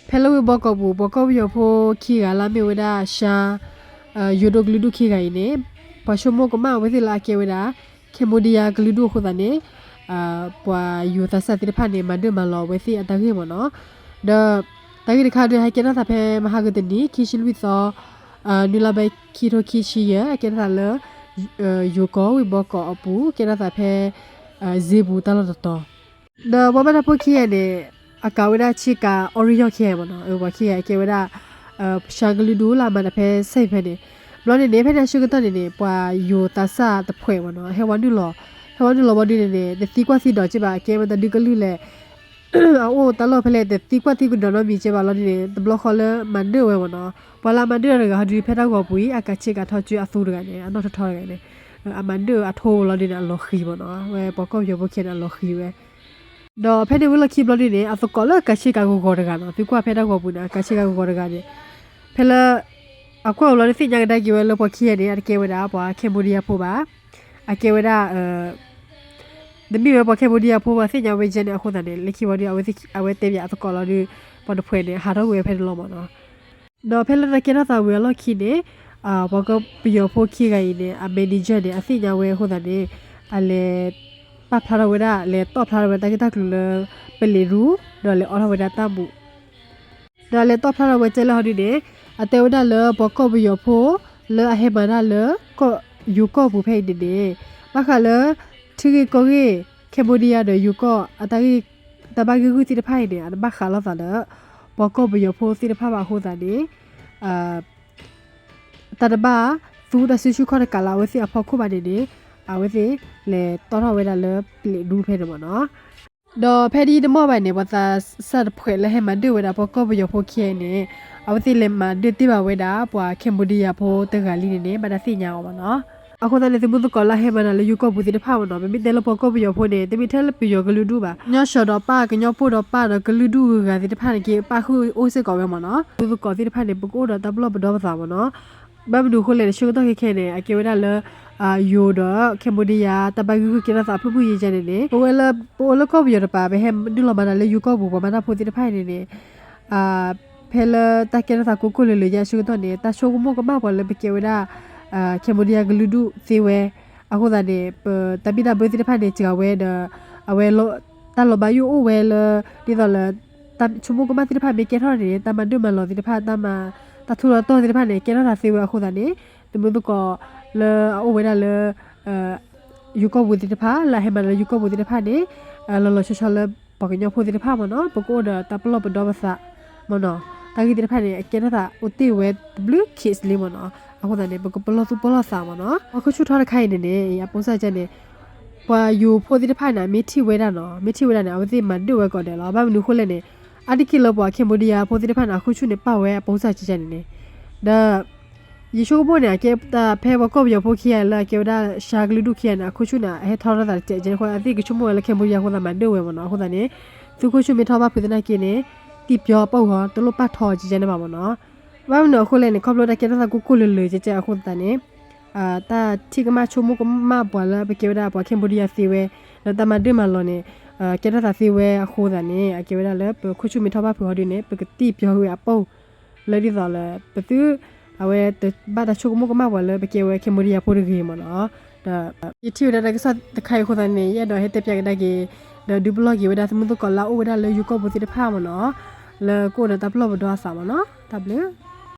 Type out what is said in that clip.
ဖဲလၢဝ့ၢ်ဘီကီးပူၤ ပှၤကီၢ်ပယီၤဖိခံဂၤလၢအမ့ၢ်ဝဲဒၣ် ရှါ ယိၤဒိၣ်ကလုာ်ဒူၣ်ခံဂၤအံၤန့ၣ် ပှၤဆိကမိၣ်ကမၣ်အဝဲသ့ၣ်လၢအကဲဝဲဒၣ် Cambodia ကလုာ်ဒူၣ်အဃိသတးန့ၣ် ပှၤယိၤသးစၢ်သ့ၣ်တဖၣ်န့ၣ် မၤဒၢၣ်မၤလီၤအဝဲသ့ၣ်အတၢ်ဂ့ၢ်မ့ၢ်နီၤ. ဒီးတၢ်ဂ့ၢ်တခါဒီး ဟဲကဲထီၣ်သးဖဲမဟါကတနံၤ ခံဆံလွံၢ်သီ နွံလါဘဲခံထိခံဆံယဲၢ် ကဲထီၣ်သးလၢ ယိၤကီၢ်ဝ့ၢ်ဘီကီးအပူၤ ကဲထီၣ်သးဖဲ စ့ပူၤတၢ်လီၢ်တတီၤ ဒီးပှၤဘၣ်တၢ်ဖိခံဂၤန့ၣ် အကးဝဲဒၣ်ဆ့ကၤအီရံယီၢ်ခံဂၤမ့ၢ်နီၤ. ပှၤခံဂၤကဲဝဲဒၣ် ရှါကလုာ်ဒူၣ်လၢအမၤတၢ်ဖဲစဲၣ်ဖဲန့ၣ် ဘျီန့ၣ်န့ၣ် ဖဲန့ၣ်အဆၢကတီၢ်န့ၣ်န့ၣ် ပှၤယိၤသးစၢ်တဖှဲးမ့ၢ်နီၤ ဟဲဝဲနုာ်လီၤ ဟဲဝဲနုာ်လီၤဘျီဒုန့ၣ်န့ၣ် တသံကွၢ်သံဒိးက့ဘၣ် အကဲမ့ၢ်တၢ်ဒုးကလုၢ်လဲၣ် အအိၣ်တၢ်လီၢ်ဖဲလဲၣ် တသံကွၢ်သံကဒီးနီတမံၤကဲဘၣ်လီၤန့ၣ်န့ၣ် တဘျီဃီလၢမၤဒၢၣ်ဝဲမ့ၢ်နီၤ. ပှၤလၢအမၤဒၢၣ်တဂၤဟီဒုးဖဲတၢ်ဂီၤပူၤအံၤ အကးဆ့ကၤထီၣ်ကၠိအသူတဂၤန့ၣ် အနီၢ်ထီထီတဂၤန့ၣ် အမၤဒၢၣ်အထိလီၤဒုန့ၣ် အလီၤဃံၤမ့ၢ်နီၤ. ဝဲပှၤကီၢ်ပယီၤဖိခံဂၤန့ၣ် အလီၤဃံၤဝဲ ဒီးဖဲန့ၣ်ဝံၤလီၢ်ခံဘျီဒုန့ၣ် အသကိးလၢအကးဆ့ကၤဂီၤဂီၤတဂၤနီၤ သံကွၢ်ဖဲတၢ်ဂီၤပူၤန့ၣ် အကးဆ့ကၤဂီၤဂီၤတဂၤန့ၣ် ဖဲလၢ အကွၢ်အီၤလီၤန့ၣ်သ့ၣ်ညါကဒါက့ၤဝဲလၢပှၤခံဂၤန့ၣ် အတကဲဝဲဒၣ်ပှၤ Cambodia ဖိဘၣ်. အကဲဝဲဒၣ် တမ့ၢ်ဝဲပှၤ Cambodia ဖိဘၣ်သ့ၣ်ညါဝဲကဲန့ၣ် အဃိသတးန့ၣ် လၢခံဝံၤဒီး အဝဲတဲပၠးအသကိးလီၤဒုး ပှၤတဖှဲးန့ၣ် ဟးထီၣ်ကွံာ်ဝဲဖဲန့ၣ်လီၤမ့ၢ်နီၤ. ဒီးဖဲလၢတၢ်ကဲထီၣ်သးဝံၤအလီၢ်ခံန့ၣ် ပှၤကီၢ်ပယီၤဖိခံဂၤအံၤန့ၣ် အ manager န့ၣ် အသ့ၣ်ညါဝဲအဃိသတးန့ၣ် အလဲၤပာ်ဖျါထီၣ်ဝဲဒၣ် လဲၤတီၣ်ဖျါထီၣ်ဝဲတၢ်ဂ့ၢ်တၢ်ကျိၤလၢ ပလံးရူ ဒီးလဲၤအိးထီၣ်ဝဲဒၣ်တၢ်မူး ဒီးအလဲၤတီၣ်ဖျါထီၣ်ဝဲကဲလၢဟီဒုန့ၣ် အတဲဝဲဒၣ်လၢပှၤကီၢ်ပယီၤဖိ လၢအဟဲမၤတၢ်လၢ ယိၤကီၢ်ပူၤဖဲအံၤန့ၣ်န့ၣ် ဘၣ်ဃးလၢ ထံဂ့ၢ်ကီၢ်ဂ့ၢ် Cambodia ဒီးယိၤကီၢ်အတၢ်ဂ့ၢ် တၢ်ဘၣ်ဂ့ၢ်ဂုာ်သ့ၣ်တဖၣ်အံၤန့ၣ် အတဘၣ်ဃးလိာ်သးဒီး ပှၤကီၢ်ပယီၤဖိသ့ၣ်တဖၣ်ဘၣ်အဃိသတးန့ၣ် တၢ်တဘၣ်သူတၢ်စုဆူၣ်ခီၣ်တကးလၢအဝဲသ့ၣ်အဖီခိၣ်ဘၣ်န့ၣ်န့ၣ် အဝဲသ့ၣ်လဲၤတီၣ်ထီၣ်ဝဲဒၣ်လၢပလံးရူဖဲန့ၣ်မ့ၢ်နီၤ. ဒီးဖဲဒ်တမီၢ်ဘၣ်န့ၣ် ပှၤသးစၢ်တဖှဲးလၢဟဲမၤဒၢၣ်ဝဲဒၣ်ပှၤကီၢ်ပယီၤဖိခံဂၤန့ၣ် အဝဲသ့ၣ်လဲၤမၤဒၢၣ်တ့ၢ်ဘၣ်ဝဲဒၣ်ပှၤ Cambodia ဖိတဂၤလံန့ၣ်န့ၣ် ဘၣ်တၢ်သ့ၣ်ညါအီၤမ့ၢ်နီၤ. အဃိသတးန့ၣ် သုမုၢ်သကိးလၢအဟဲမၤတၢ်လၢယိၤကီၢ်ပူၤသ့ၣ်တဖၣ်မ့ၢ်နီၤ ပမ့ၢ်တဲလၢပှၤကီၢ်ပယီၤဖိန့ၣ် တမ့ၢ်ထဲလၢပယီၤကလုာ်ဒူၣ်ဘၣ် ကညီစှီၤဒီးပၢ် ကညီပိၢ်ဒီးပၢ်ဒီးကလုာ်ဒူၣ်ဂုၤဂၤသ့ၣ်တဖၣ်န့ၣ်က့ ပၣ်ဃုာ်အိၣ်စ့ၢ်ကီးဝဲမ့ၢ်နီၤ. သုမုၢ်သကိးသ့ၣ်တဖၣ်န့ၣ် ပကအိၣ်ဒီးတၢ်ပလီၢ်ပဒီပသးမ့ၢ်နီၤ. ဘၣ်မနုၤအဃိလဲၣ်န့ၣ် ဆၢကတီၢ်ခဲခဲန့ၣ် အကဲဝဲဒၣ်လၢ ယိၤဒီး Cambodia တၢ်ဘၣ်ဂ့ၢ်ဂုာ်ကဲထီၣ်သးဖုၣ်ဖုၣ်ယဲၢ်ယဲၢ်န့ၣ်န့ၣ် ပဝဲလၢ ပအိၣ်လၢကီၢ်ပယီၤတပၤ ပဟဲနုာ်လီၤမၤတၢ်လၢယိၤကီၢ်ပူၤ ပှၤမၤတၢ်ဖိသ့ၣ်တဖၣ်အံၤန့ၣ်န့ၣ် ဖဲလၢတၢ်ကဲထီၣ်သးကိၢ်ကိၢ်လၢၤလၢၤယဲၢ်အဆၢကတီၢ်န့ၣ် တၢ်ဆိကမိၣ်ကမၣ်ပှၤလၢပကဲဝဲဒၣ် Cambodia ကလုာ်ဒူၣ်သ့ဝဲ အဃိသတးန့ၣ် ပတၢ်ဘံၣ်တၢ်ဘၢသ့ၣ်တဖၣ်န့ၣ် စှၤဝဲဒီး အဝဲ တၢ်လီၤဘၣ်ယိၣ်အိၣ်ဝဲလၢ ဒ်သိးလၢ တၢ်ဆိကမိၣ်ကမၣ်သ့ၣ်တဖၣ်မ့ၢ်ကဲထီၣ်န့ၣ် တၢ်မၤဒၢၣ်မၤလီၤသ့ၣ်တဖၣ် တၢ်မၤ တၢ်ထူးလီၤတီၢ်သ့ၣ်တဖၣ်န့ၣ် ကဲထီၣ်သးသ့ဝဲအဃိသတးန့ၣ် သုမုၢ်သကိးလၢအအိၣ်ဝဲဒၣ်လၢ ယိၤကီၢ်ပူၤသ့ၣ်တဖၣ် လၢအဟဲမၤတၢ်လၢယိၤကီၢ်ပူၤသ့ၣ်တဖၣ်န့ၣ် လီၤလီၤဆီဆီလၢပှၤကညီဖိသ့ၣ်တဖၣ်မ့ၢ်နီၤ ပကအိၣ်ဒီးတၢ်ပလီၢ်ပဒီပသးမ့ၢ်နီၤ တၢ်ဂ့ၢ်သ့ၣ်တဖၣ်န့ၣ် အကဲထီၣ်သးအိၣ်တ့ၢ်ဝဲတဘျုး case လံမ့ၢ်နီၤ အဃိသတးန့ၣ် ပကပလီၢ်သူၣ်ပလီၢ်သးမ့ၢ်နီၤ ပှၤခိၣ်ဆူၣ်ထီတခါအံၤန့ၣ်န့ၣ် အပိစၢ်ကဲန့ၣ် ပှၤယိၤဖိသ့ၣ်တဖၣ်န့ၣ် မ့ၢ်ထံၣ်ဝဲဒၣ်နီၤ မ့ၢ်ထံၣ်ဝဲဒၣ်န့ၣ် အဝဲသ့ၣ်မၤဒၢၣ်ဝဲကိးဂၤဒဲးလီၤ ဘၣ်မနုၤအဃိလဲၣ်န့ၣ် အါတက့ၢ်လၢပှၤ Cambodia ဖိသ့ၣ်တဖၣ်န့ၣ် အခိၣ်ဆူၣ်န့ၣ် ပာ်ဝဲအပိစၢ်ကဲန့ၣ်န့ၣ် ဒီး ယဆိကမိၣ်န့ၣ် အကဲဖဲပှၤကီၢ်ပယီၤဖိခံဂၤလၢအကဲဝဲဒၣ် ရှါကလုာ်ဒူၣ်ခံဂၤန့ၣ် အခိၣ်ဆူၣ်န့ၣ် အဟဲထီထီၣ်သးတစဲးကဲန့ၣ်အဃိ အသ့ၣ်ကဆိကမိၣ်ဝဲလၢ Cambodia အဃိသတးမၤဒၢၣ်ဝဲမ့ၢ်နီၤ အဃိသတးန့ၣ် သုခိၣ်ဆူၣ်မ့ၢ်ထီၣ်ဘၣ်ဖုးသနာ်က့န့ၣ် တံၢ်ပျီပီၢ်ဂီၤ တလိၣ်ပာ်ထီကဲန့ၣ်ဘၣ်မ့ၢ်နီၤ ဘၣ်မနုၤအဃိလဲၣ်န့ၣ် ခီဖျိတၢ်ကဲထီၣ်သးကိၢ်ကိၢ်လၢၤလၢၤကဲကဲအဃိသတးန့ၣ် တၢ်ထံၣ်ကမၣ်ဆိကမိၣ်ကမၣ်ပှၤလၢပကဲဝဲဒၣ်ပှၤ Cambodia သ့ဝဲ ဒီးတၢ်မၤဒၢၣ်မၤလီၤန့ၣ် ကဲထီၣ်သးသ့ဝဲအဃိသတးန့ၣ် အကဲဝဲဒၣ်လၢပခိၣ်ဆူၣ်မ့ၢ်ထီၣ်ဘၣ်ဖုးဟီဒုန့ၣ် ပကတံၢ်ပျီဝဲအပူၤ လၢဒ်သိးလၢ ပသု အဝဲတဘၣ်တၢ်ဆိကမိၣ်ကမၣ်ပှၤလၢပကဲဝဲ Cambodia ဖိတဂ့ၤမ့ၢ်နီၤ ဒီး ယထံၣ်ဝဲဒၣ်တၢ်ကစီၣ်တခါအံၤအဃိသတးန့ၣ် ယအဲၣ်ဒိးဟဲတဲပျးကဒါက့ၤ ဒီးဒုးပလီၢ်က့ၤဝဲဒၣ်သမုၢ်သကိးလၢအအိၣ်ဝဲဒၣ်လၢယိၤကီၢ်ပူၤသ့ၣ်တဖၣ်မ့ၢ်နီၤ လၢကအိၣ်ဒီးတၢ်ပလီၢ်ပဒီအသးမ့ၢ်နီၤ တၢ်ဘျုး